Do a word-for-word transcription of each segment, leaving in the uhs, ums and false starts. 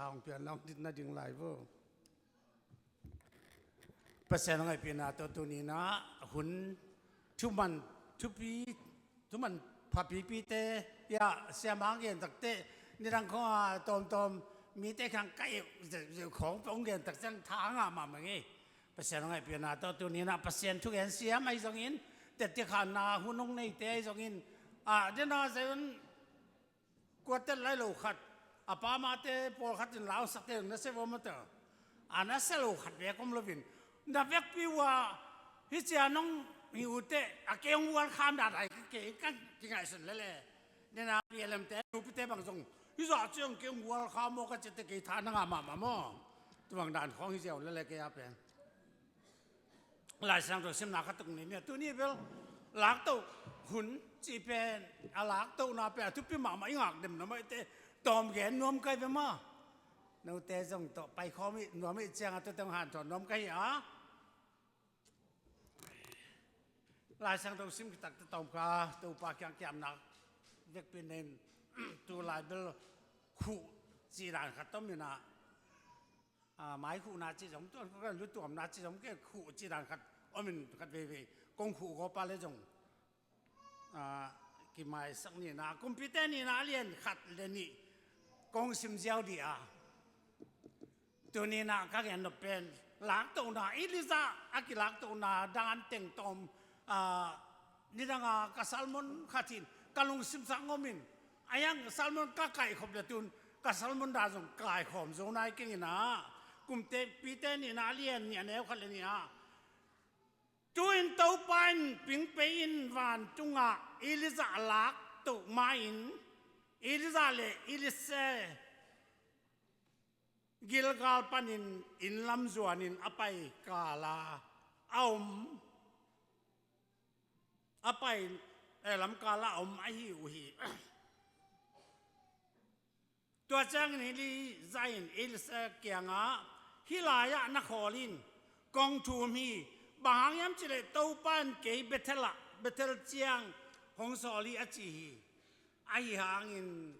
Tha hong pian la hong dit nading lai vo. Pasian a ngaihpihna tawh tuni-in ah hun thuman thupi thuman phapipite, ya, siamah gen takteh nidang khawng a tawmtawm mite khang ka euh zeuh khawng hong gen tak ciang tha a ngah mahmah ngei. Pasian a ngaihpihna tawh tuni-in ah Pasian thugen siam ahi zongin, tetti khanna hun hong neite ahi zongin, a, dena zai un kuatel lai lo khat, a pa mate pawlkhat in lausakte na sia vo mate. A na sia lo khat bek om loin, na vekpi uh a hih cia nong hi uh teh a kei hong vualkham nadai kei kan kingaihsun lele. Nena P L M te nupite bang zong hih zah ciang kei hong vualkham maw ka cih teh kei tha na ngah mahmah maw. Tubang dan khawng hi ziau lele kei a pen. Lai Siangtho simna khat tung ni nia, tuni bel laktoh hun cih pen, a laktohna pen a thupi mahmah i ngak dem na maite, tawm gen nuam kai ve maw? Note zong tawh paikhawm i nuam i ciang a tute hong hanthawn nuam kai hi a. Lai Siangtho sim kitak te tawm kha Topa kiang kiamna vekpi nen tu lai bel khuh cih dan khat tawm in a, a, mai khuhna cih zong tuan khuh kan lutuamna cih zong ke khuh cih dan khat om in khat veivei kong khuh gawpa le zong, a, kimaisak nina, Kumpite nina a lian khat le nih kong sim ziau dih a. Tuni-in ah ka gen nop pen laktohna, Elijah a kilaktohna dan teng tawm, a, nidanga ka sermon khat in ka lungsim sang om in, a yang sermon ka kaihkhop le tun ka sermon dan zong kaikhawm zo nai keng in ah, Kumpite nina a lian nih a neu khat le nih ah, tu-in Topa in pingpei in vantungah Elijah laktoh ma-in Elijah le Elisha Gilgal panin inn lam zuanin a pai kala a om, a pai, eh, lam kala a om ahi uh hi. Tua ciangin Elijah in Elisha kiangah, hih lai-ah na khawl in kong thum hi, bang hang hiam cihleh Topa in kei Bethel ah, Bethel ciang hong sawl hi a ci hi. Ahi hangin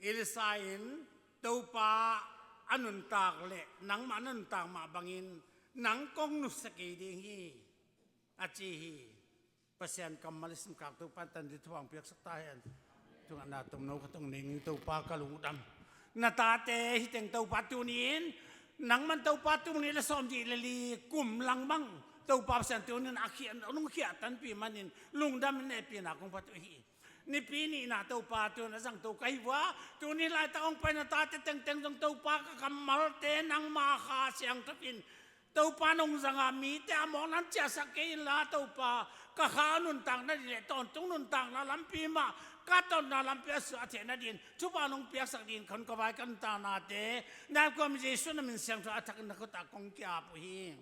Elisha in, Topa a nuntak le nangmah na nuntak mah bangin nang kong nusia kei ding hi, a ci hi. Pasian kammal i simkak Topa in tandi thupha hong piaksak ta hen. Thungetna tomno khat hong nei ning Topa ka lungdam. Na tate hi teng Topa tuni-in, nangman Topa tung nih le sawmnih le li kum langmang Topa Pasian tuni-in a khiah, nong khiah tanpih manin lungdam in hehpihna kong phat uh hi. Nipi nihna Topa tun a zangto ka hi vua, tuni laitak hong paina tate tengteng zong Topa ka kammalte nangma Kha Siangtho in Topa nong zanga mite a mawk nan ciahsak kei inla Topa, ka kha nuntakna dih le tawntung nuntakna lampi mah ka tawnna lampi a suah a thehna dih in thupha nong piaksak dih in khon ka vai ka nuntaknate nai kuam Jesu na min siangtho a thakin na khut ah kong ki-ap uh hi.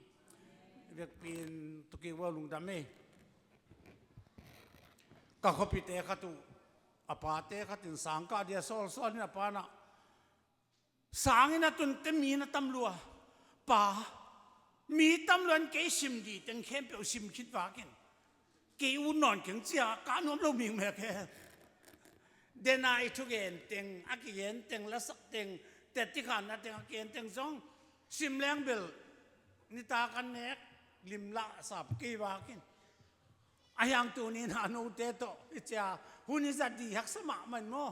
Vekpi in tuki vua lungdam ei. Ka khuapite khat uh, a pate khat in sangkah dia sawlsawlin a pa nah sangin a tunte mi na tam lua. Pa, mi tam luan kei sim dih teng khempeuh sim khit vakin kei ut nawn keng cia ka nuam lo mikmek he. Dena i thugen teng, a kigen teng, lasak teng, tetti khanna teng a kigen teng zong sim leng bel nitak an nek limlah sap kei vakin. A hiang tuni-in a note tawh i cia hun i zat dih haksa mahmah in maw?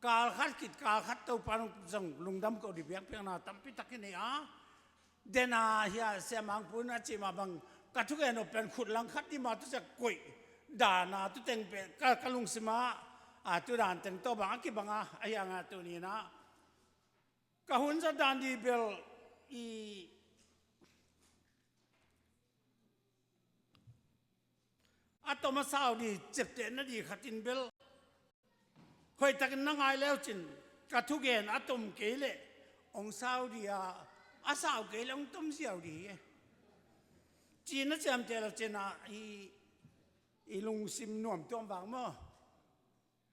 Kalkhat khit kalkhat Topa nong zong lungdam ko dih biakpiakna tampi tak hi nei a. Dena hia siamangpu in a cih mah bang ka thugen uh pen khut langkhat dih mah tu cia koih dana tu teng pen ka, ka lungsim ah, a, tu dan teng tawh bang a kibang a, a hiang a tuni-in ah ka hun zat dan dih bel i a tom a sau dih ciaptehna dih khatin bel hoihtakin na ngai leucin ka thugen a tom kei leh hong sau dih a, a sau kei leh hong tom ziau dih hi. Cihna ciamteh lo cin ah i, i lungsim nuam tuam vang maw?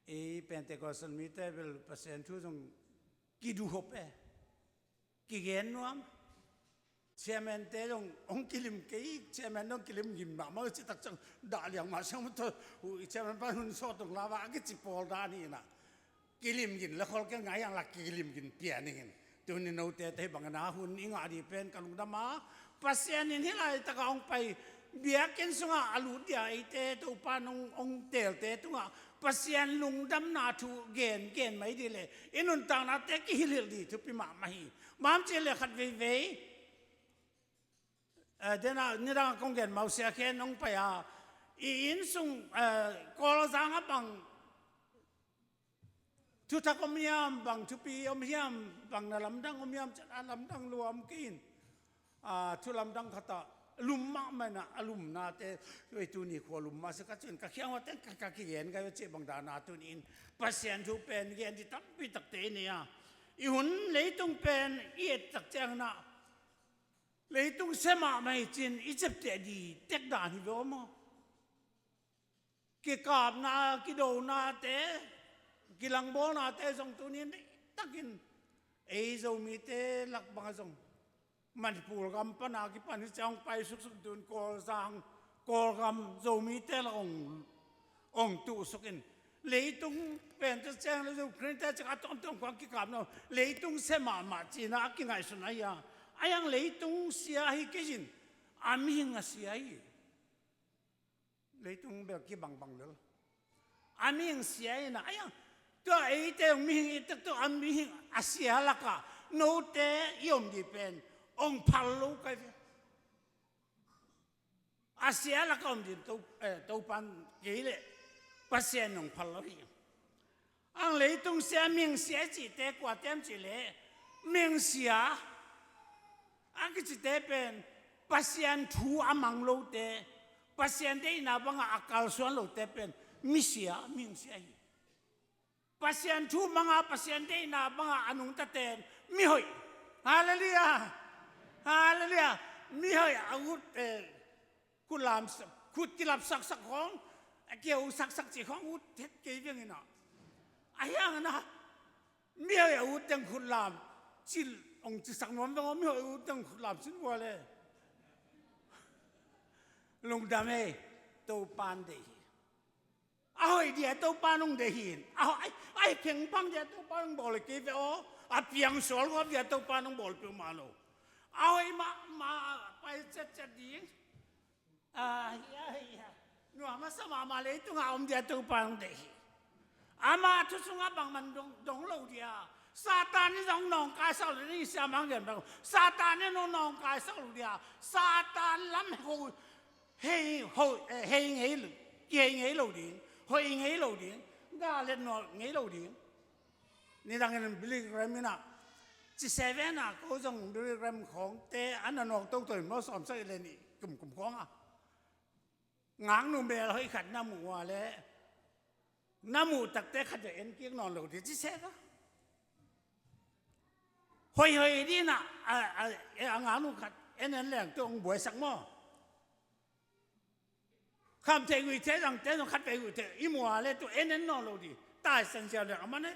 I Pentecostal mite bel Pasian thu zong kiduhop e. Kigen nuam. Chairman te zong hong kilim kei, chairman zong kilim ngim mahmah, citak ciang dah liang mah siang mah tawh, uh, chairman pan hun sawt hong la va a kici pawl dan hi inah. kilim gin le khol kei ngai ang la kilim gin pia ning in. Tuni note te bang na hun i ngah dih pen ka lungdam a, Pasian in hih laitaka hong pai biakinn sungah a lut dia eite Topa nong hong teelte tungah Pasian lungdamna thu gen gen mai dih le i nuntaknate kihilhilh dih thupi mahmah hi. Bang hang hiam cih le khat veivei, eh, dena nidang a kong gen mausia khen hong pai a, i inn sung, eh, Kawlzang a bang thuthak om hiam, bang thupi om hiam, bang na lamdang om hiam, cian a lamdang lua om kei in. A, thu lamdang khat ah lum mahmah in a, a lumnate, ei tuni khua lum mah si ka cin, ka khiang ua teng ka, ka kigen ka ua cih bang dana tuni in Pasian thu pen gen dih tampi takte i nei a. I hun leitung pen i et tak ciangin a, leitung sia mahmah hi cin i ciapteh dih tek dan hi ve aw maw. Kikapna, kidonate, kilangbawlnate zong tuni in deihtakin ei Zomite lak bangah zong Manipur gam pana kipan hi ciang pai suksuk tun Kawlzang, Kawlgam Zomite lak hong, hong tuhsuk in. Leitung pente ciang le Ukraine te ciang a tuamtuam khuang kikapna, leitung sia mahmah cina a kingaihsun ahi a. Ahi hang leitung sia hi kei in, a mihing a sia hi. Leitung bel kibangbang lel. A mihing sia hi na, ahi hang tua eite hong mihing i tek tua a mihing a sia laka note i om dih pen hong phal lo kai ve. A sia laka om dih to, eh, Topan kei leh Pasian hong phal lo hi. Ang leitung sia, mihing sia i cihte kua tem cih leh, mihing sia a kicite pen Pasian thu a mang lote, Pasian deihna bangah a kalsuan lote pen misia, mihing sia hi. Pasian thu manga, Pasian deihna bangah a nungtaten mihoih. Halleluiah. Halleluiah. Mihoih a ut, eh, khut lam, khut kilapsaksak khawng, a kiho saksak cih khawng ut het kei veng in a. Ahi hang na, mihoih a ut teng khut lam cil hong cisak nuam veng aw, mihoih a ut teng khut lam cin vua le. Lungdam ei, Topan deih hi. A hoih dia Topa nong deih hi in. A hoih, a hoih khengpang dia Topa nong bawl kei ve aw. A piang sual gawp dia Topa nong bawl peuhmah lo. A hoih mahmah pai cetcet ding. A, hia, hia. Nuam a sa mahmah leitungah om dia Topa nong deih hi. Ama thu sungah bangman dong, dong lo dia. Satan in zong nawngkaisak lo ding, siamang gen bang. Satan in zong nawngkaisak lo dia. Satan lam ho, hei, ho, eh, hei ngei lo, kihei ngei lo ding, hoih ngei lo ding, gah let nuam ngei lo ding. Nidang in Billy Graham in a, ci seven a, ko zong Billy Graham khawngte, a na nawk toto in maw sawmsak i le nih kumkum khawng a. Ngaknu mel hoih khat na muh ua le, na muh takte khat vei en kik nawn lo dih ci se ka. Hoihhoih dih na, a, a, a ngaknu khat en en leng tu hong buaisak maw. Kham thei gui thei zang te zong khat vei gui thei i muh a le tu en en nawn lo dih. Taisan ziau leng a man e.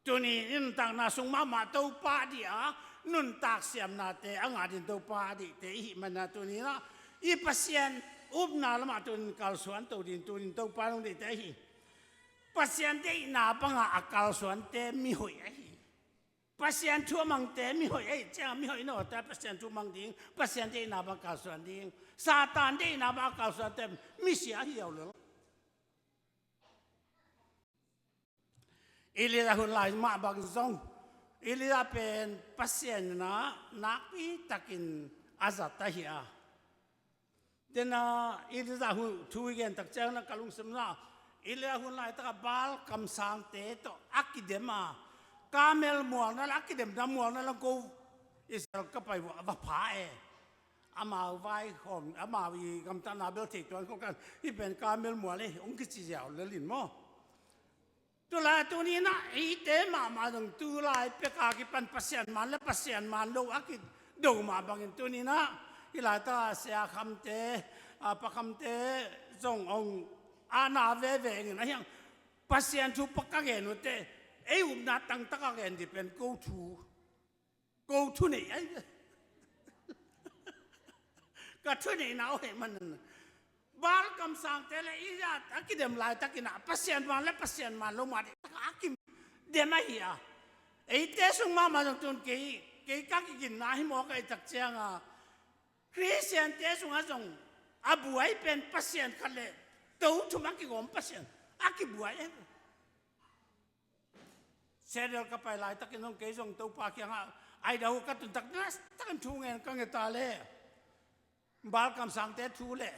Tuni in nuntakna sung mahmah Topa dih a, nuntak siamnate a ngah ding Topa dihte i hih mana tuni na, i Pasian upna lamah tuni in kalsuan to ding, tuni in Topa nong dihte ahi. Pasian deihna banga a kalsuante mihoih ahi. Pasian thu a mangte mihoih ahi ciang mihoih nawte Pasian thu mang ding, Pasian deihna bang kalsuan ding. Satan deihna bang a kalsuante misia ahi au lel. Elijah hun lai mah bang zong, Elijah pen Pasian in a nakpi takin a zat ahi a. Tena Elijah hun thu i gen tak ciang na ka lungsim na, Elijah hun lai taka Baal kamsangte tawh a kidem a, Karmel mualna la a kidemna mualna la ko Israel ka pai va pha e. Amau vai khawm, amau i gamtatna bel thei tuan khawm kan, hih pen Karmel mual e, hong kici ziau lel in maw. Tulai tuni na, eite mahmah zong tulai peka kipan Pasian man le Pasian man lo a kido mah bangin tuni na, hih laitaka Sia Khamte, a, Pa Khamte zong hong ana veve ngin ahi hang. Pasian thu pak ka gen uh teh, ei upna tangtaka gen dih pen ko thu. Ko thuneih ahi ve. Ka thuneihna uh heh manin. Baal kamsangte le i zat a kidem laitakin ah Pasian man le Pasian man lo mah dih taka a kidem ahi a. Eite sung mahmah zong tun kei, kei ka kiginna hi mawk ahih tak cianga Khristiante sungah zong a buai pen Pasian khat le to thum a kigawm Pasian a kibuai ahi. Seattle ka pai laitakin zong kei zong Topa kiangah Idaho ka tun tak nastakin thu ngen ka nge ta le Baal kamsangte thu le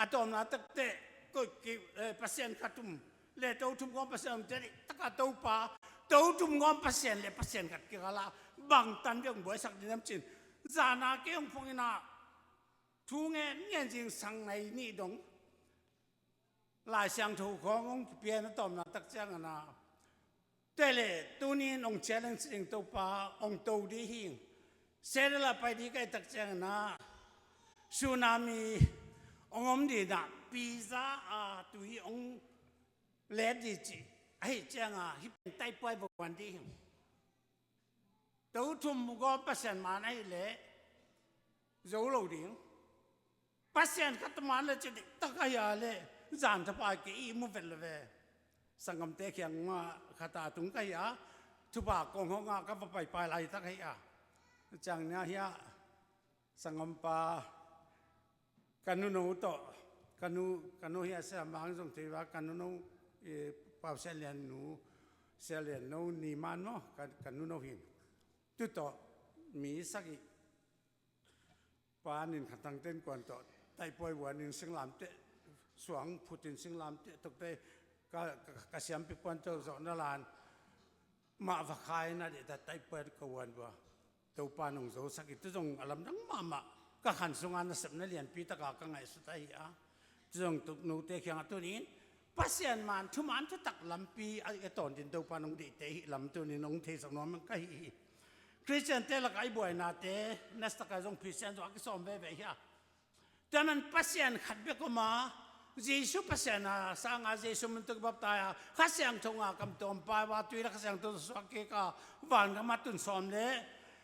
a tawpna takte koih ki, eh, Pasian khat um le to thum gawm Pasian um te dih taka Topa to thum gawm Pasian le Pasian khat kikal ah bang tan bek buaisak ding hiam cin zana kei hong phongin ah thu ngen ngen zingsang nai nih dong Lai Siangtho khawng hong kipia na tawpna tak ciangin ah tua le tunin hong challenge ding Topa hong to dih hi. Seattle ah pai dih ka hih tak ciangin ah tsunami hong om dih na pizza a tui hong let dih cih ahih cianga hih pen taihpuai va guan dih hi. To thum gawm Pasian man ahih leh zo lo ding. Pasian khat man le ci dih tak ahi a le zan thapai kei i mu vet lo ve. Sanggamte kiang mah khat a tung ka hi a thupha kong hong a ka va paipai laitak ahi a. Ciang nia hi a sanggampa ka nuno tawh ka nu, ka nu hi a sia mang zong thei va ka nuno, eh, Pau Sia Lian nu, Sia Lian no ni man maw ka, ka nuno hin. Tu tawh mi sagih pa nin khatang ten kuan tawh taihpuai vuan in singlamteh suang phutin singlamteh tokte ka, ka, ka siampi kuan tawh zawhna lan mah va khai na deh ta taihpuai ka vuan vua. Topa nong zo sak i tu zong a lamdang mahmah ka khan sunga nasepna lianpi taka ka ngaihsut ahi a. Tu zong tu note kiangah tunin Pasian man thuman thutak lampi a, a tawntin Topa nong deihte hih lam tunin nong theisak nuam ka hi hi. Khristiante lakah i buainate nasataka zong Khristian zong a kisawm veve hi a. Tua man Pasian khat bek om a, Jesu Pasian a sanga Jesu mun tuk baptai a Kha Siangtho nga kam tawm pai va tui le Kha Siangtho suak kik a vangam a tun sawm le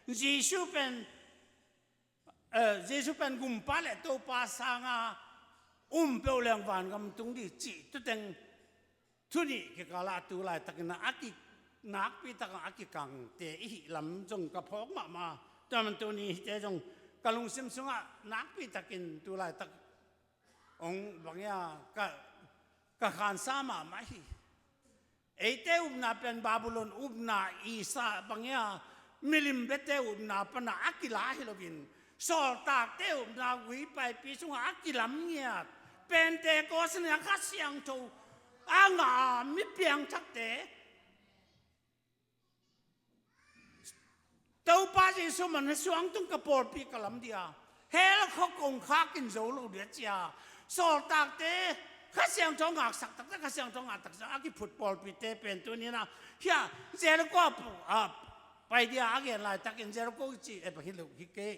Jesu pen, eh, Jesu pen gumpa le Topa sanga um peuh leng vangam tung dih cih tuteng thu nih kikal ah tu laitakin a ki nakpi takah a kikangte i hih lam zong ka phawk mahmah. Tua man tuni hihte zong ka lungsim sungah nakpi takin tu laitak hong bang ia ka, ka khansa mahmah hi. Eite upna pen Babylon upna isa bang ia milim bete upna pana a kila hi loin sawltakte upna gui paipi sungah a kilam ngiat Pentecost ni a Kha Siangtho a ngah a mi piangthakte Topa Jesu man suang tung ka pawlpi ka lam dia hell khua kong khakin zo lo dia cia sawltakte Kha Siangtho ngaksak takte Kha Siangtho ngak takte a kiphut pawlpite pen tunina hia Jericho a pu- a pai dia a gen laitakin Jericho ci e pa hi lo hi ke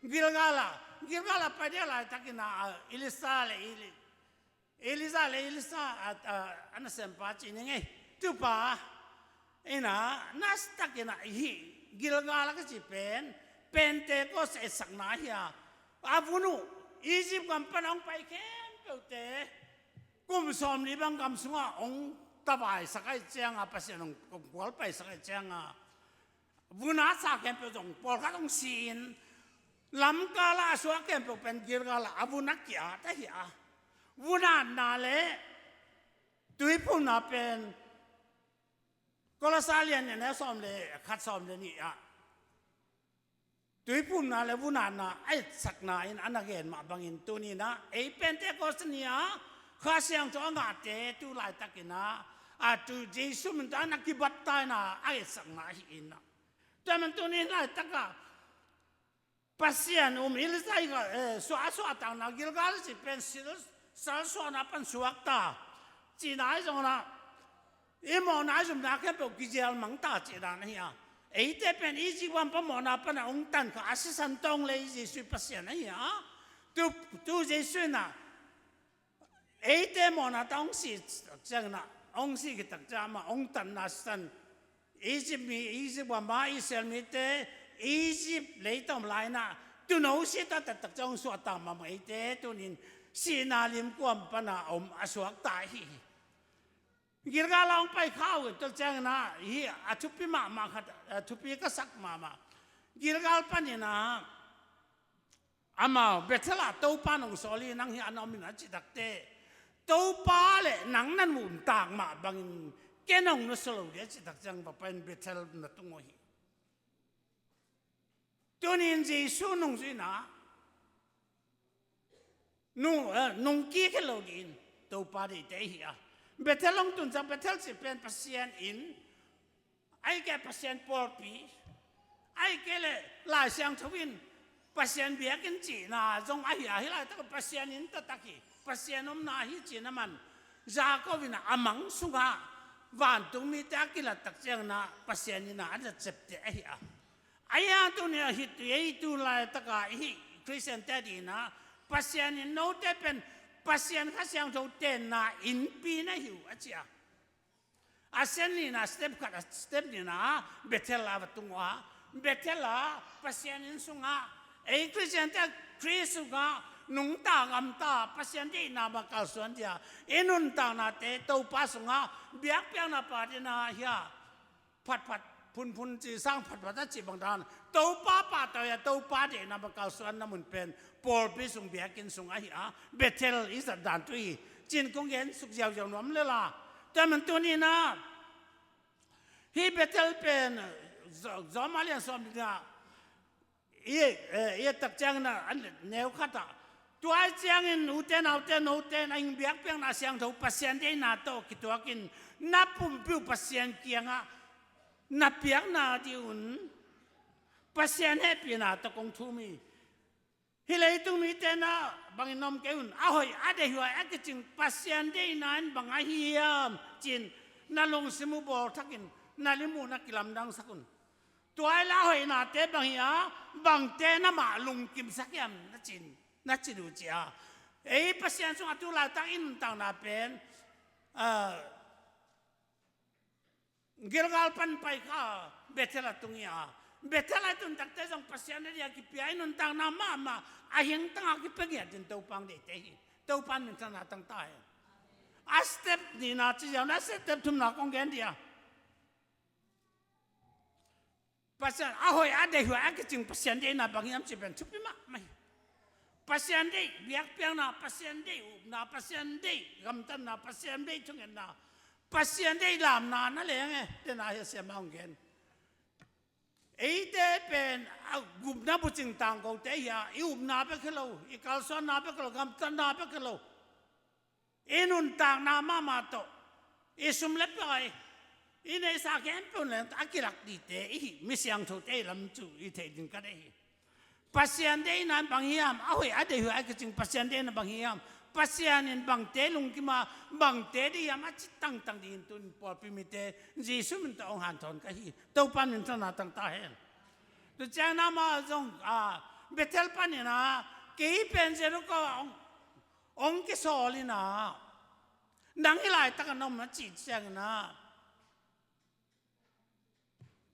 Gilgal a Gilgal a pai dia laitakin a Elisa le Eli Elijah le Elisha a, a, a nasempa ci ning ei. Tupa ina nastak ina hi Gilgal a ka ci pen Pentecost etsakna hi a. A vun uh Egypt gam pan hong pai khempeuhte kum sawm li bang gam sungah hong tavaisak ai cianga Pasian hong kual paisak ai cianga vun a sa khempeuh zong pawlkhat hong si-in lamkal a a suak khempeuh pen Gilgal a a vun a ki-at ahi a. Vun atna le tuiphumna pen Kolose lian nih a neu sawm le khat sawm le nih ah tuiphumna le vun atna a etsakna in a na gen mah bangin tuni-in ah ei Pentecost ni-a Kha Siangtho a ngahte tu laitakin ah a tu Jesu min tawh a na kibaptaina a etsakna ahi in ah. Tua man tuni-in laitak ah Pasian um Elijah i, eh, suah a suahtakna Gilgal cih pen sil sal suahna pan suakta cihna ahi zongin ah i mawhna a zumna khempeuh kizial mangta cihna na hi a. Eite pen Egypt gam pan mawhna pana hong tankha a sisan tawng lei Jesu Pasian ahi a. Tu, tu Jesu in ah eite mawhna ta hong si ciangin ah hong si khit tak ciang amah hong tanna sisan Egypt mi Egypt gam a Israel mite Egypt lei tawm lai-in ah tuuno si ta taktak ciang hong suahtak mahmah eite tunin sihna limkuam pana om a suakta ahi hi. Gilgal ah hong pai kha uh in, tua ciangin ah hih a thupi mahmah khat, a thupi ka sak mahmah. Gilgal panin ah amau Bethel ah Topa nong sawl hi, nang hih a na om in a cih takteh, Topa le nang na nuntak mah bangin ken hong nusia lo ding a cih tak ciang, va pai in Bethel na tung uh hi. Tuni in Jesu nungzuihna nung, eh, nung kik hi lo ding in Topa deihte ahi a. Bethel hong tun ciang, Bethel cih pen Pasian inn, ahih kei leh Pasian pawlpi, ahih kei leh Lai Siangtho in Pasian biakinn cihna zong ahi a, hih laitak Pasian inn taktak hi, Pasian omna hi cihna man Jacob in a mang sungah vantungmite a kilat tak ciangin ah Pasian inn a a na ciapteh ahi a. Ahi hang tuni a hih tu, ei tu laitaka i hih Khristiante adingin ah Pasian in note pen Pasian Kha Siangtho tenna innpi na hi uh a ci a. A sen nihna, step khat, a step nihna Bethel ah va tung uh a, Bethel ah Pasian inn sungah ei Khristiante Khrist sungah nungta gamta Pasian deihna bang kalsuan dia, i nuntaknate Topa sungah biakpiakna pahtawi a hia, phatphat phunphun cih sang phatphat a cih bang dan, Topa pahtawi a Topa deihna bang kalsuanna mun pen pawlpi sung, biakinn sung ahi a, Bethel i zat dan tu hi. Cin kong gen suk ziauziau nuam lel a, tua man tuni in ah hih Bethel pen Zo-, Rom a lian sawm nihna, i, eh, i et tak ciangin ah, a neu khat ah, tua ahih ciangin ute naute, note in a hing biakpiakna siangtho Pasian deihna tawh kituakin na pumpi uh Pasian kiangah na piakna ding un Pasian hehpihna tawh kong thum hi. Hih leitung mite na bangin om kei un, a hoih a deih uh a kicing Pasian deihna in bang ahi hiam ci-in na lungsim uh bawlthakin na lim uh na kilamdangsak un. Tua ahih leh a hoihnate bang hi a, bangte na mah lungkimsak hiam na cin, na cin uh ci a. Ei Pasian sungah tu laitak i nuntakna pen, ah, Gilgal pan pai kha, Bethel a tung hi a. Bethel a tun takte zong Pasian a dia kipia i nuntakna mahmah a hingtang a kipia ngiat in Topa hong deihte hi. Topa in minthanna tang ta hen. A step nihna ci ziau na, a step thumna kong gen dia. Pasian a hoih a deih uh a kicing Pasian deihna bang hiam cih pen thupi mahmah hi. Pasian deih biakpiakna, Pasian deih upna, Pasian deih gamtatna, Pasian deih thungetna, Pasian deih lamna na leng e, tena hi a siama hong gen. Eite pen a gupna bucing tangkote hi a, i upna bek hi lo, i kalsuanna bek hi lo, gamtatna bek hi lo, i nuntakna mahmah tawh, i sum le pai, i neihsa khempeuh leng a kilak dingte i hih mi siangthote i lam cu i theih ding ka deih hi. Pasian deihna in bang hiam, a hoih a deih uh a kicing Pasian deihna bang hiam, Pasian in bangte lungkim a, bangte deih hiam a ci tangtang dingin tun pawlpi mite Jesu min tawh hong hanthawn ka hi. Topa in minthanna tang ta hen. Tu ciang na ma zong, a, Bethel panin a, kei pen Jericho ah hong, hong kisawl in a, nang hih laitak a na om a cih ciangin a,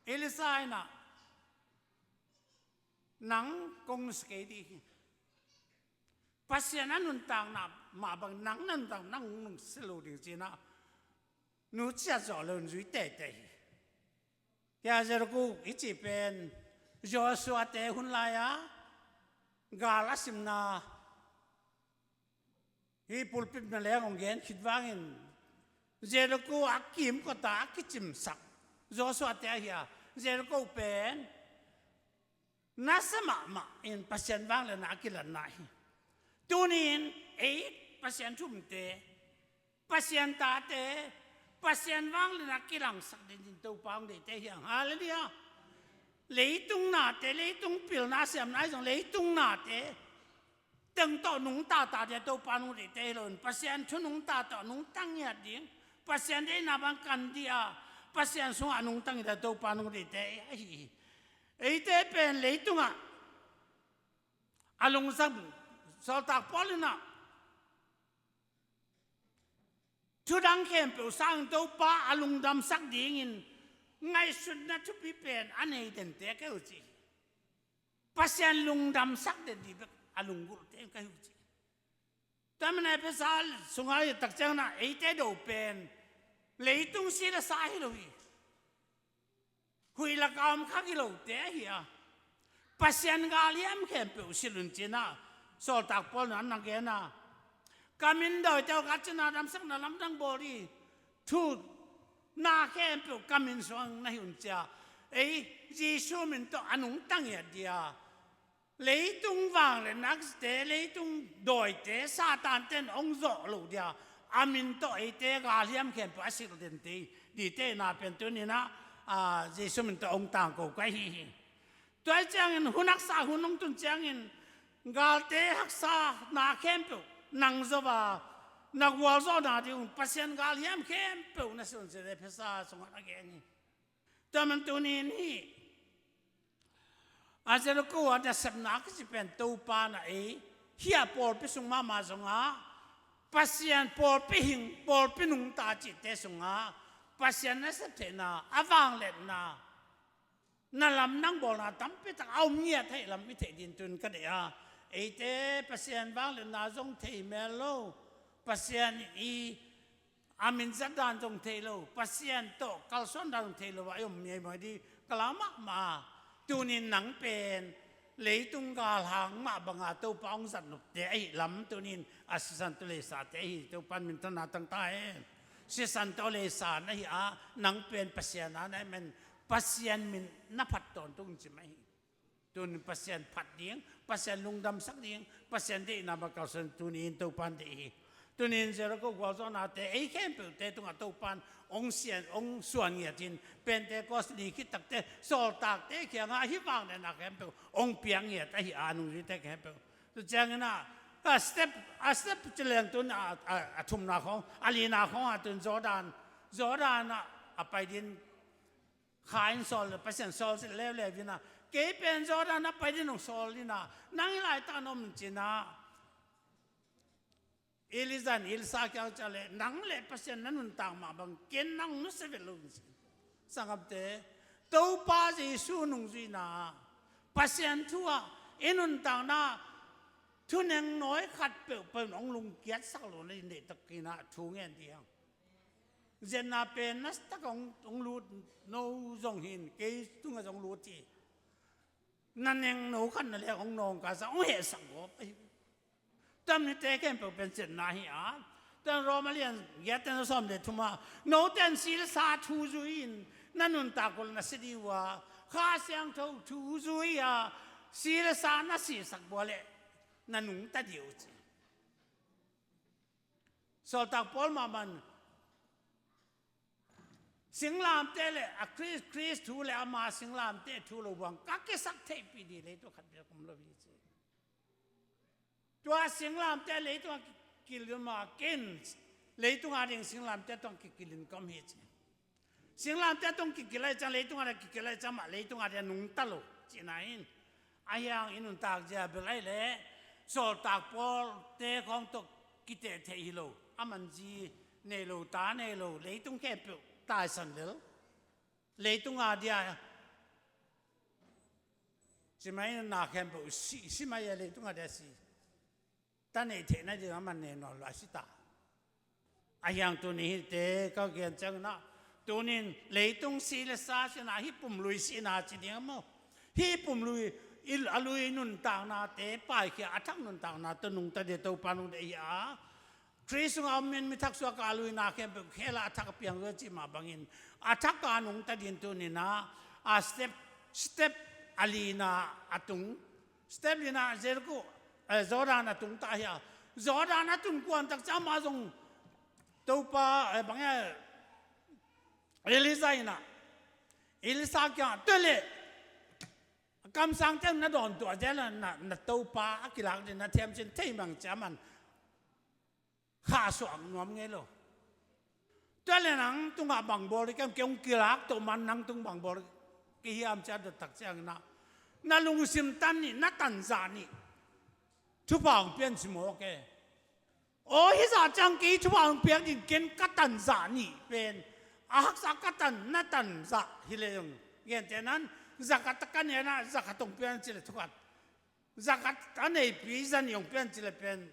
Elisha in a, nang kong nusia kei ding hi. Pasian a nuntakna mah bang nang na nuntak, nang hong nusia lo ding ci-in a, nu ciat zawh lo in zui teitei hi. Hia Jericho i cih pen Joshua te hun lai-a gal a simna, hih pulpit na leng hong gen khit vangin Jericho a kimkot a a kicimsak Joshua te ahi a, Jericho pen nasia mahmah in Pasian vangliatna a kilatna hi. Tuni-in ei Pasian thumte, Pasian tate, Pasian vangliatna a kilangsak dingin Topa hong deihte hi hang. Halleluiah. Leitung nate, leitung pilna siamna ahi zong leitung nate teng tawh nungta ta ding a Topa hong deihte hi lo in, Pasian thu nungta tawh nungta ngiat ding, Pasian deihna bang kan ding a, Pasian sungah nungta ngiat ding a Topa hong deihte ahi hi. Eite pen leitungah a lungdam, sawltak Paul in a, thudang khempeuh sangin Topa a lungdamsak dingin ngaihsutna thupi pen a nei dente ka hi uh ci hi. Pasian lungdamsak den ding bek a lunggulhte ka hi uh ci hi. Tua manin Efesa sungah i tak ciangin ah eite do pen leitung si le sa hi lo hi. Huih lakah om kha hi lote ahi a, Pasian galhiam khempeuh silh un ci-in ah Sawltak Paul in ah na gen a, ka min dawite uh ka cina damsakna lamdang bawl hi. Thu na khempeuh ka min sungah na hi un ci a, ei Jesu min tawh a nungta ngiat ding a, leitung vangliatnate, leitung dawite, Satan ten hong zawh loh ding a, a min tawh eite galhiam khempeuh a silh den te, dingte na pen tuni-in ah, a, Jesu min tawh hong tangko ka hi hi. Tua hi ciangin hun haksa hun hong tun ciangin galte haksa na khempeuh nang zo a, na gualzawhna ding un Pasian galhiam khempeuh na silh un ci-in Efesa sungah na gen hi. Tua manin tuni-in hih a Jericho a nasepna a kici pen Topa in ah ei hih a pawlpi sung mahmah zongah Pasian pawlpi hing, pawlpi nungta cihte sungah Pasian nasep theihna, a vangliatna, na lamdang bawlna tampi tak a om ngiat ahih lam i theih dingin tun ka deih a, eite Pasian vangliatna zong thei mel lo, Pasian i a min zat dan zong thei lo, Pasian tawh kalsuan dan zong thei lo a i om miaimuai ding ka lau mahmah a, tuni-in nang pen leitung galhang mah banga Topa hong zat nopte ahih lam tuni-in a sisan tawh leisate ahi Topa in minthanna tang ta hen. Sisan tawh leisa na hi a, nang pen Pasian a na hih manin Pasian min na phat tawntung ci mah hi. Tuni-in Pasian phat ding, Pasian lungdamsak ding, Pasian deihna bang kalsuan tuni-in Topa in deih hi. Tuni-in Jericho gualzawhnate ei khempeuhte tungah Topa in hong sian, hong suan ngiat in, Pentecost ni khit takte sawltakte kiangah hih vangliatna khempeuh hong piak ngiat ahi a, a nungzuite khempeuh. Tua ciangin ah, a step, a step ci leng tun a, a, a thumna khawng, a lina khawng ah tun Jordan, Jordan ah a pai ding, kha in sawl, Pasian sawl zet leuleu in ah, kei pen Jordan a pai ding hong sawl in ah, nang hih laitak na om in ci-in ah, Elijah in Elisha kiang ciah leh, nang le Pasian na nuntak mah bang ken nang nusia vet lo in ci. Sanggamte, Topa Jesu nungzuihna, Pasian thu ah i nuntakna, thuneng nawi khat peuhpeuh in hong lungkiatsak lo na hi, neihtak in ah thu ngen ding hi hang. Zenna pen na tak hong, hong lut, no zong hi in, kei tungah zong lut hi. Na neng no khat na lek hong nawngkaisak, hong hehsak gawp ahi. Tua mite khempeuh pen zetna hi a. Tua Roma lian giat, a neu sawm le thum ah, note in si le sa thu zui in na nuntak uh leh na si ding uh a, Kha Siangtho thu zui a si le sa na sisak uh leh na nungta ding uh ci. Sawltak Paul mahmah in singlamteh le a Khrist, Khrist thu le ama singlamteh thu lo buang ka kisak theihpih ding leitung khat bek om lo hi ci. Tua singlamteh leitung a kikilh in mah ken leitung a ding singlamteh tawh kikilh in ka om hi ci. Singlamteh tawh kikilh ahih ciang, leitung a ding kikilh ahih ciang mah leitung a ding a nungta lo cihna hi in. Ahi hang i nuntak zia bel ahih leh Sawltak Paul te khawng tawh kiteh theih hi lo. Aman zi nei lo, ta nei lo, leitung khempeuh taisan lel. Leitung a dia ci mai, na khempeuh si, si mai a, leitung a dia si. Ta neih theihna ding a man nei nawn lo a si ta. Ahi hang tuni hihte ka gen ciangin ah, tuni in leitung si le sa sihna, hih pumlui sihna ci ding a maw? Hih pumlui i, a lui nuntaknate paikhia, a thak nuntakna tawh nungta ding Topa nung ding hi a. Khrist sungah om mi in mi thak suak a, a luina khempeuh khel a, a thak a piang uh a cih mah bangin, a thak a nungta ding tuni in ah, a step, step a lina a tung, step lina Jericho, eh, Jordan a tung ta hi a. Jordan a tun kuan tak ciang amah zong Topa, eh, bang e, Elijah in ah, Elisha kiangah, tua leh kamsangte na dawn tuah zel a, na, na Topa a kilak ding na thiam cih thei mang ci a, aman khahsuah nuam ngei lo. Tua leh nang tungah bang bawl ding ka hiam, kei hong kilak toh man nang tung bang bawl ding ka hiam ci a dot tak ciangin ah, na lungsim tan nih, na tan zah nih, thupha hong pia in ci mawk e. Aw, hih zah ciang kei thupha hong piak ding, ken ka tan zah nih pen a haksa, ka tan, na tan zah hi leh zong, gentehna in zakhat ka nei a, zakhat hong pia in ci leh thukhat, zakhat a neipi zanih hong pia in ci leh pen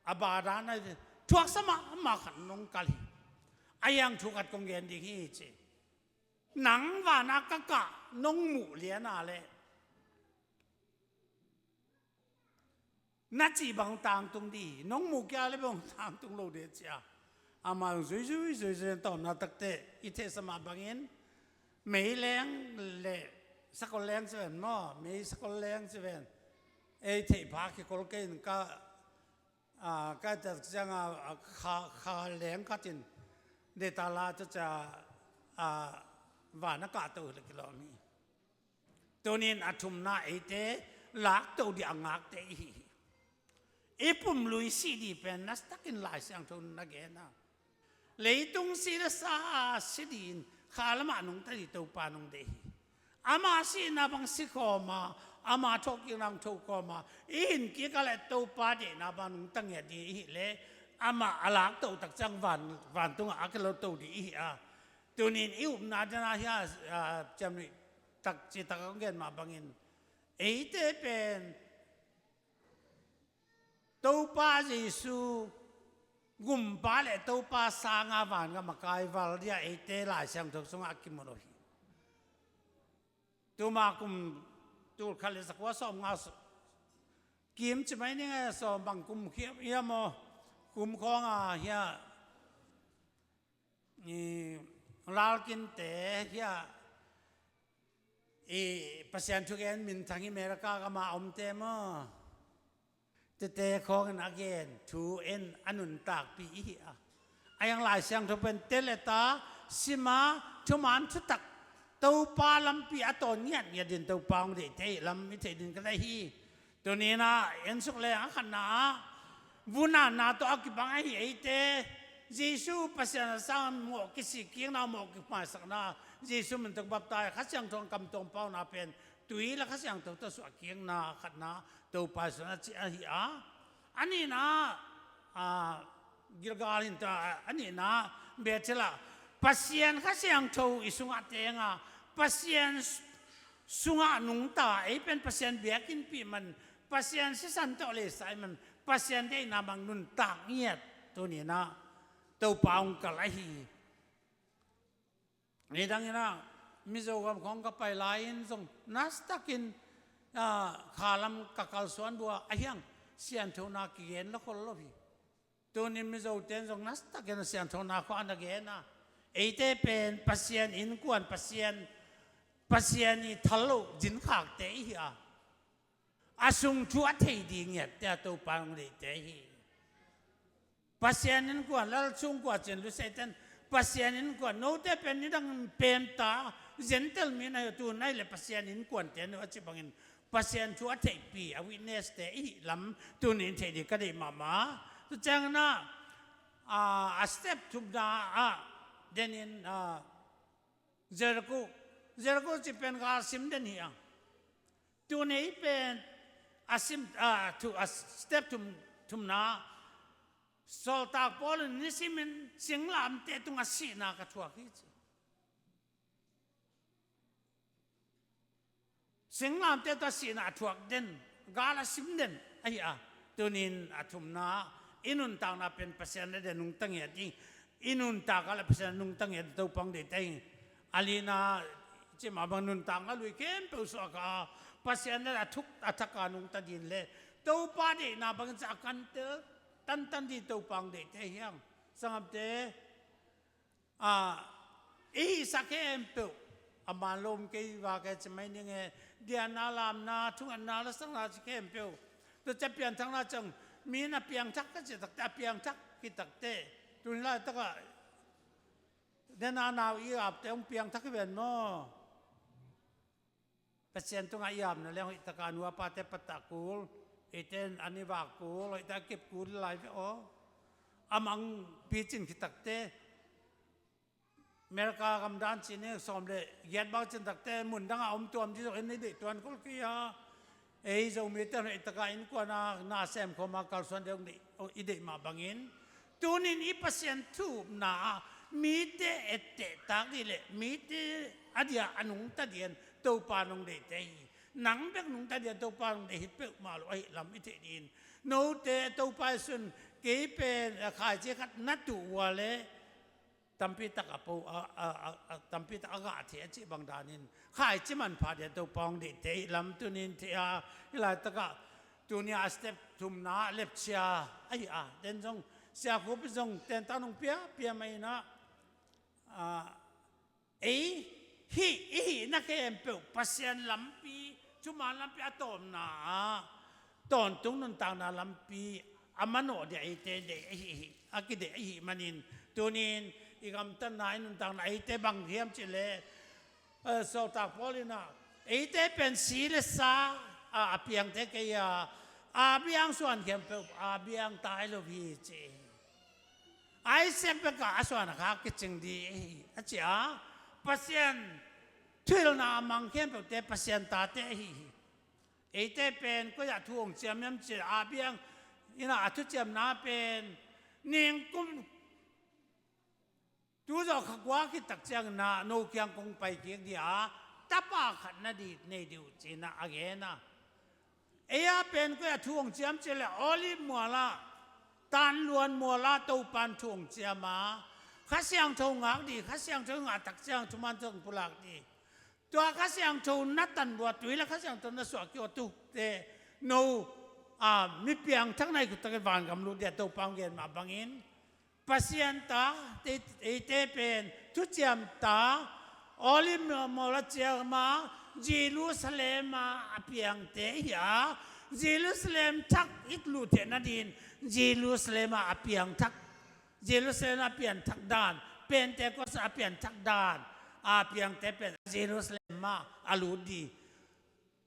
A badan a thuaksa mahmah khat nong kal hi. A hiang thu khat kong gen ding hi ci. Nang vana ka kah nong muh liana le na cih bang tangtung dih hi. Nong muh kia le bang tangtung lo dih cia. Amah zui zui zui zui tawmna takte i theihsa mah bangin mei leng le sakol leng ci ven maw, mei sakol leng ci ven. Ei theih pha kikol kei in ka a, ka tat cianga, a, kha, kha leng khatin data la tu ca, a, vana kah to hi le kilawm hi. Tunin a thumna eite lak to dih a ngakte i hi hi. I pumlui si dih pen nastakin Lai Siangtho na gen a. Leitung si le sa si dih in kha lamah nungta dih Topa nung deih hi. Ama sihna bang si khawma, ama thawhkikna bang tho khawma, i hin kik a le Topa deihna bang nungta ngiat dih i hi le, ama a lak to tak ciang van, vantungah a kilo to dih i hi a. Tunin i upna dena hi a, a, ciamnuih tak citak a kong gen mah bangin eite pen Topa Jesu gumpa le Topa sanga vangam a kaival dia eite Lai Siangtho sungah a kimu lo hi. Tuma kum tulkhat le zakua sawmnga kim ci mai ning e, sawm bang kum khiam hiam aw, kum khawnga hia, i, lalkinte hia, i, Pasian thugen minthang hi America gama omte maw? Tete khawngin a gen thu in a nuntakpi i hi a. A hiang Lai Siangtho pen teleta sima thuman thutak Topa lampi a tawn ngiatngiat din Topa hong deihte hi lam i theih din ka deih hi. Tuninah ensuk le a khatna ah vunanna tawh a kibang ahi eite Jesu Pasian a sang mawh kisik kikna mawh kimaisakna Jesu min tawh baptai Kha Siangtho kam tawmpauna pen tui le Kha Siangtho tawh suah kikna khatna Topa sun a ci ahi a. A nihna ah, Gilgal hin ta a nihna Bethel ah Pasian Kha Siangtho i sungah tenga Pasian sungah nungta ei pen Pasian biakinnpih man Pasian sisan tawh leisai man Pasian deihna bang nuntak ngiat tuninah Topa hong kal ahi. Nidangin ah Mizo gam khawng ka pai lai-in zong nastakin, ah, khalam ka kalsuan bua a hiang sianthona kigen lakhol lo hi. Tunin Mizo ten zong nastakin a sianthona khua a na gen a. Eite pen Pasian innkuan Pasian, Pasian i thal lo zinkhakte i hi a. A sung thu a thei ding ngiatte a Topa hong deihte hi. Pasian innkuan lal sungkua cin luseten Pasian innkuan note pen nidang pemta Gentile mi na hi tu nai le Pasian innkuan te no a ci bangin Pasian thu a theihpi a witness te i hi lam tunin thei ding ka deih mahmah. Tu ciangin ah, a step thumna ah denin, ah, Jericho, Jericho ci pen gal sim den hi ang. Tuni pen a sim, a, thu, a step thum, thumna Sawltak Paul in nisimin singlamte tungah sihna ka thuak hi ci. Singlamte tawh sihna a thuak den, gal a sim den ahi a. Tunin a thumna i nuntakna pen Pasian a dia nungta ngiat ding. I nuntak a le Pasian a nungta ngiat ding Topa hong deihte hi. A lina cimah bang nuntakna lui khempeuh suak a Pasian a thuk a thak a nungta din le Topa deihna bangin ca a kantel tantan din Topa hong deihte hi hang. Sangamte, a, i hihsa khempeuh a man lo om kei va kei ci mai ning e, dianna lamna thungetna lasakna ci khempeuh. Tua ci a pianthakna ciang mi na piangthak ka ci takte a piangthak ki takte. Tuni laitakah dena nau i apte hong piangthak hi ven maw? Pasian tungah i apna leng hoihtaka nu a pate patah kul, eite in an i vak kul, hoihtaka kep kul lai ve aw. A mang picin khitakte America gamdan cin i sawm le giat bak cin takte mundangah om tuam ci zok in i deih tuan kul kei a. Ei Zomite hoihtaka innkuana na sem khawma kalsuan deuh i deih mah bangin tunin i Pasian thu upna ah mite etteh tak dih le mite a dia a nungta dian Topa nong deihte hi. Nang bek nungta dian Topa nong deih hi peuhmah lo ahi lam i theih din. Note Topa i sun Kei pen, a, khaici khat na tuh ua leh tampi tak a po, a, a, a, a, tampi tak a gah thei a cih bang danin khaici manpha dia Topa hong deihte i lam tunin thei a, hih laitakah tuni a step thumna lepchia ahi a, den zong Sia Khup zong tentan hong pia, pia mai inah, a, ei hih i hihna khempeuh Pasian lampi, thuman lampi a tawpna ah tawntung nuntakna lampi a manawh dia eite deih ahi hi, a kideih ahi manin tunin i gamtatna, i nuntakna eite bang hiam cih leh, eh, sawltak Paul inah eite pen si le sa a, a piangte kei a, a biang suan khempeuh a biang tai lo hi ci. Isaac bekah a suan a kha kicing dih ahi a ci a, Pasian thuhilhna a mang khempeuhte Pasian tate ahi hi. Eite pen koi ah thu hong ciam hiam cih a biang inah a thuciamna pen ningkum tu zawh kha kua khit tak ciangin ah no kiang kong pai kik dih a, tapa khat na dih nei dih uh ci inah a gen a. Ei a pen koi ah thu hong ciam cih leh Olive mual ah, Tanluan mual ah Topan thu hong ciam a, Kha Siangtho ngak dih, Kha Siangtho ngah tak ciang thuman tawh hong pulak dih. Tua Kha Siangtho na tan buat uh hi leh Kha Siangtho na suah kik uh a, tua te no, a, mi piangthak na hih khit takin vangam lut dia Topa hong gen mah bangin Pasian ta, te, eite pen thuciam ta, Olive mual a ciam a, Jerusalem ah a piangte hi a, Jerusalem thak i lut theih nadin Jerusalem ah a piangthak, Jerusalem a pianthak dan, Pentecost a pianthak dan a piangte pen Jerusalem ah a lut dih.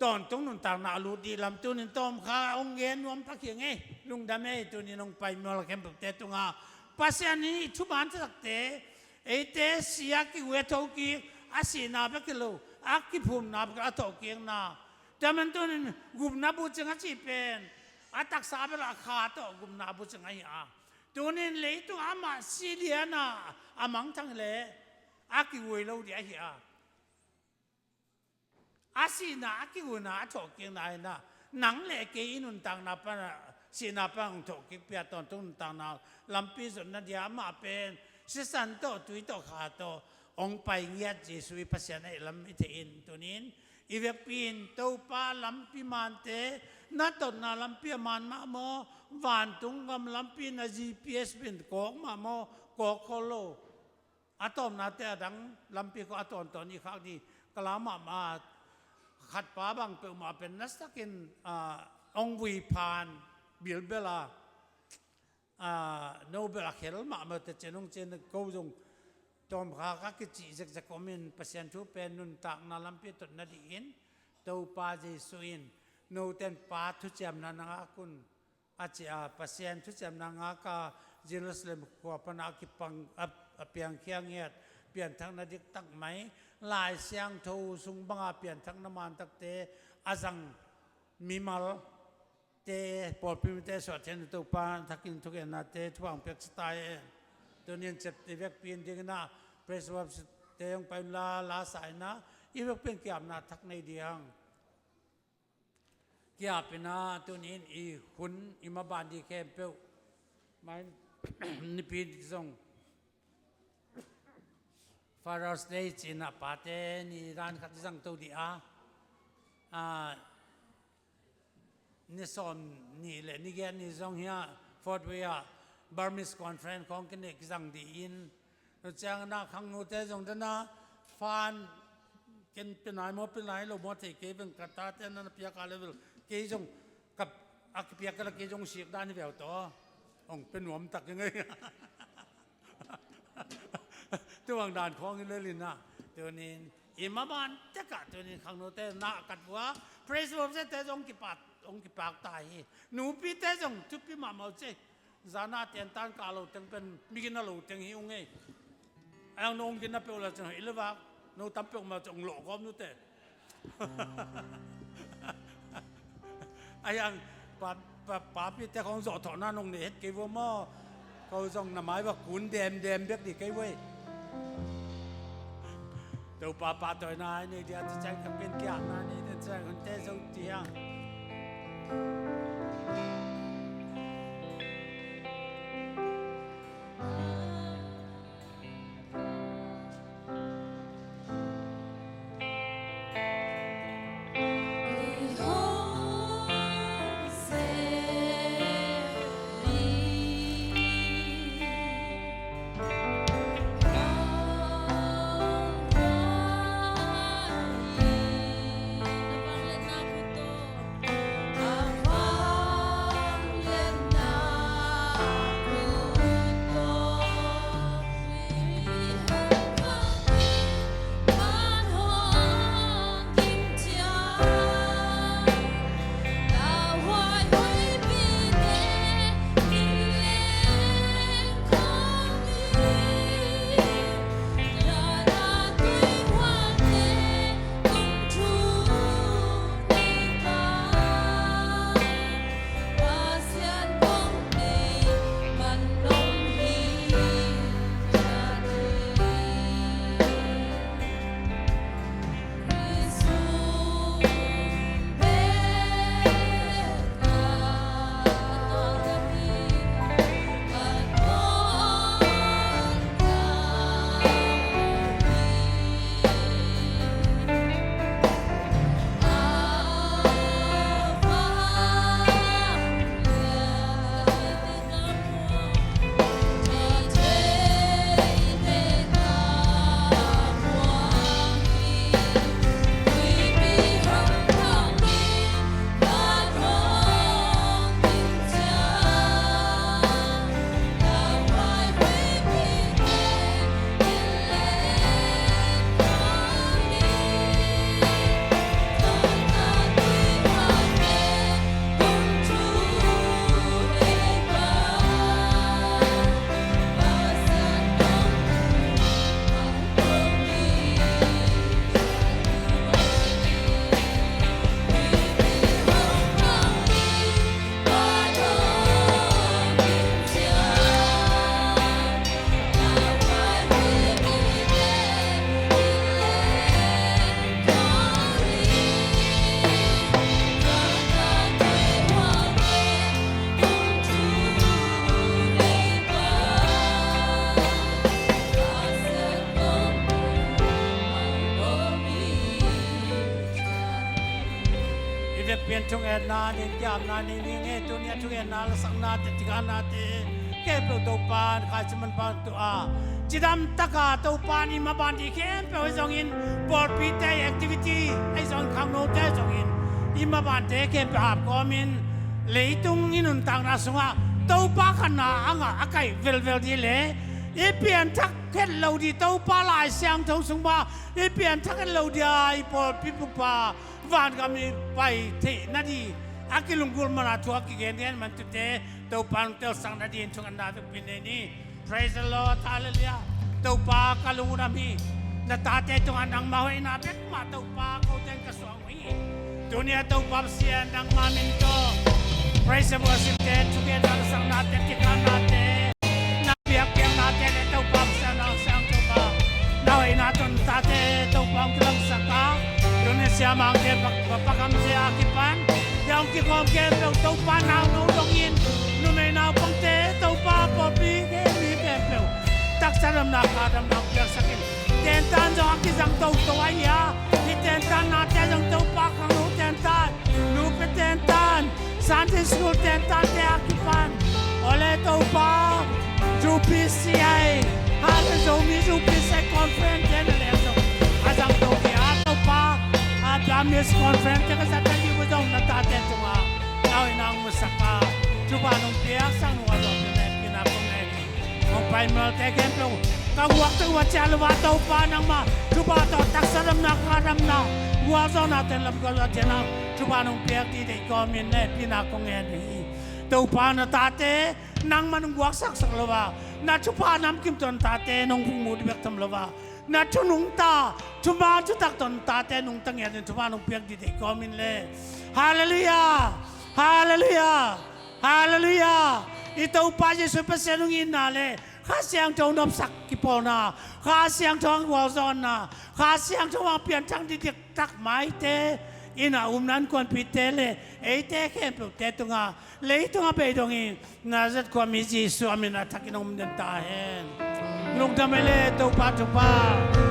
Tawntung nuntakna a lut dih lam tunin tawmkha hong gen nuam tak hi ing ei. Lungdam ei, tunin hong pai mual khempeuhte tungah Pasian in i thuman takte, eite si a kigui a thokik, a sihna bek hi lo, a kiphumna bek a thokikna. Tua man tunin gupna bucing a cih pen a taksa bel a kha tawh gupna bucing ahi a, tunin leitung amah si lian a a mangthang leh a kigui lo dih ahi a, a sihna a kiguina a thawhkikna inah nang le kei i nuntakna pan a sihna pan hong thawhkik pia tawntung nuntakna lampi zonna dia amah pen sisan tawh, tui tawh, kha tawh hong pai ngiat Jesuh i Pasian ahih lam i thei in, tunin i vekpi in Topa lampi mante, na totna lampi a man mah maw, vantung gam lampi na G P S pen kawk mah maw, kawk khol lo. A tawpnate a dang lampi khawng a tawntawn i khak dih. Ka la mahmah khatpa bang peuhmah pen nasakin, ah, hong vui phan bilbel a, ah, no bel a khel mahmah te cin hong cin ko zong tawmkha ka kicih zekzek om in Pasian thu pen nuntakna lampi a tot nadih in Topa Jesuh in note in Pa thuciamna na ngak un a ci a, Pasian thuciamna ngak a Jerusalem khua pan a kipang a, a piangkhia ngiat pianthakna diktak mai, Lai Siangtho sung banga pianthakna mantakte a zang mimalte, pawlpi mite suah theihna Topa thakin thugennate thupha hong piaksa ta hen. Tunin ciapteh vekpi in dingin ah praise worship te hong pai unla, la sa in ah i vekpi in kiapna thak nei ding. Kiap in ah tunin i hun i maban ding khempeuh mai nipi zong Father's Day ci-in ah pate ni dan khat i zang to ding a, a, ni sawm nih le ni giat ni zong hi a, Fort Wayne ah Burmese Conference khawng kinei kizang ding in, tua ciangin ah khangnote zong dan a fan ken pia nai maw, pia nai lo maw thei kei veng, ka tate na na piak a level kei zong ka, a kipiak ka la kei zong sik dan hi ve uh tawh. Hong pia nuam tak hi ngei. Tua bang dan khawng hi lel in ah tunin i maban tek ah tunin khangnote na kat vua, praise worship te zong kipak, hong kipak ta hi. Nupite zong thupi mahmah uh ci. Zan a tentan ka lo teng pen mi gina lo teng hi ung ei. A yang no hong gina peuh la cin hoih le vak, no tam peuh ma cin hong lawh gawm nute. A yang pa, pa, papite khawng zawh thawhna nong nei het kei vua maw. Ko zong na mai va kun demdem bek ding kei vua ei. Topa pahtawina i nei ding a, tua ciang ka pen kiapna nei ding ciang hunte zo ding. Pian thungetna, nin kiamna, nin ning e, tunia thungetna, lasakna te, tikhanna te khempeuh Topa in khaici manpha tuah a, cidam taka Topa in i maban ding khempeuh ahi zongin, pawlpite activity ahi zongin, khangnote ahi zongin, i mabante khempeuh hapkawmin leitung i nuntakna sungah Topa khatna a ngah a kaih velvel ding le i pianthak het lo ding, Topa Lai Siangtho sung bang i pianthak het lo ding a, i pawlpi pupa vangam i pai theih nading a kilunggulh mana thu a kigen ding ahih man tute Topa nong telsak nading thungetna thupi nei ni. Praise the Lord, hallelujah. Topa ka lungdam hi. Na tate tungah nangma hoihna bek mah Topa kote in ka suang uh hi. Tunia Topa Pasian nangma min tawh praise and worship te, thungetna, lasakna te, tikhanna te, na biakpiakna te le Topa Pasian, na siang Topa, na hoihna tawh na tate Topa hong kilangsak a, tunia siamangte, pa, pa, pakamte a kipan hong kikhawm khempeuh Topa, nau no dongin, numei naupangte Topa, pawlpi khempeuh, taksa damna, kha damna hong piaksak in. Tentan zong a kizang toto ahi a, hih tentan nate zong Topa, khangno tentan, nupi tentan, Sunday school tentan te a kipan, ole Topa, U P C I, hale Zomi U P C I conference te na leng zong a zang to ding a, Topa, a Burmese conference te ka zat nading uh zong na tate tungah na hoihna hong musak a, thupha nong piaksak nung a zong te na hehpihna kong ngen hi. Hong pai malte khempeuh ka guak tawh ua ciah lo a, Topa nangma thupha tawh taksa damna, kha damna, gualzawhna ten lam gualzawh ciangin thupha nong piak ding deih kawmin na hehpihna kong ngen hi. Topa na tate nangma nong guaksaksak lo a, na thupha namkim tawh na tate nong hong mu ding bek tham lo a, na thu nungta, thuman thutak tawh na tate nungta ngiat in thupha nong piak ding deih kawmin le. Hallelujah! Hallelujah! Hallelujah! I Topa Jesuh Pasian hong itna le Kha Siangtho nopsak kipawlna, Kha Siangtho hong gualzawhna, Kha Siangtho hong pianthak diktak maite in a umna innkuanpihte le eite khempeuhte tungah, leitungah beidongin Nazareth khuami Jesuh a min a thakin hong um den ta hen. Lungdam ei le Topa thupha.